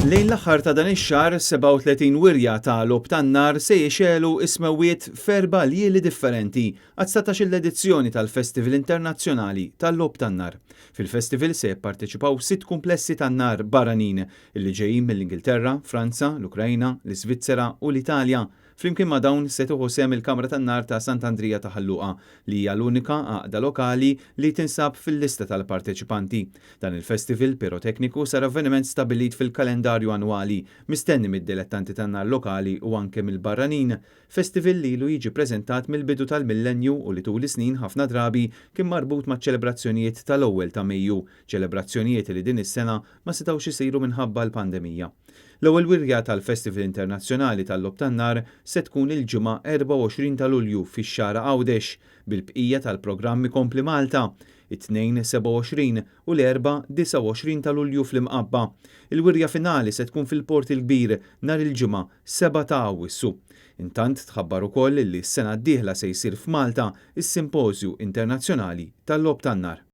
Lejn l-aħħar ta' dan ix-xahar, 37 wirja ta' logħob tan-nar se jixegħlu s-smewwiet f'erba' ljieli differenti għat-dsatax-il edizzjoni tal-Festival Internazzjonali tal-Logħob tan-Nar. Fil-festival se jipparteċipaw sitt kumplessi tan-nar barranin li ġejjin mill-Ingilterra, Franza, l-Ukraina, l-Isvizzera u l-Italja. Flimkien ma' dawn se tieħu sehem il-Kamra tan-Nar ta' Sant'Andrija ta' Ħal Luqa, li hija l-unika għaqda lokali li tinsab fil-lista tal-parteċipanti. Dan il-festival pirotekniku sar avveniment stabbilit fil-kalendarju annwali, mistenni mid-dilettanti tan-nar lokali u anke mill-barranin. Festival li ilu jiġi ppreżentat mill-bidu tal-millenju u li tul is-snin ħafna drabi kien marbut maċ-ċelebrazzjonijiet tal-ewwel ta' Mejju, ċelebrazzjonijiet li din is-sena ma setgħux isiru minħabba l-pandemija. L-ewwel wirja tal-Festival Internazzjonali tal-Logħob tan-Nar se tkun il-Ġimgħa 24 ta' Lulju fix-Xagħra Għawdex, bil-bqija tal-programm ikompli Malta, it-Tnejn 27 u l-Erbgħa 29 ta' Lulju fl-Imqabba. Il-wirja finali se tkun fil-Port il-Kbir nhar il-Ġimgħa 7 ta' Awwissu. Intant tħabbar ukoll li s-sena d-dieħla se jsir f'Malta s-Simpożju Internazzjonali tal-Logħob tan-Nar.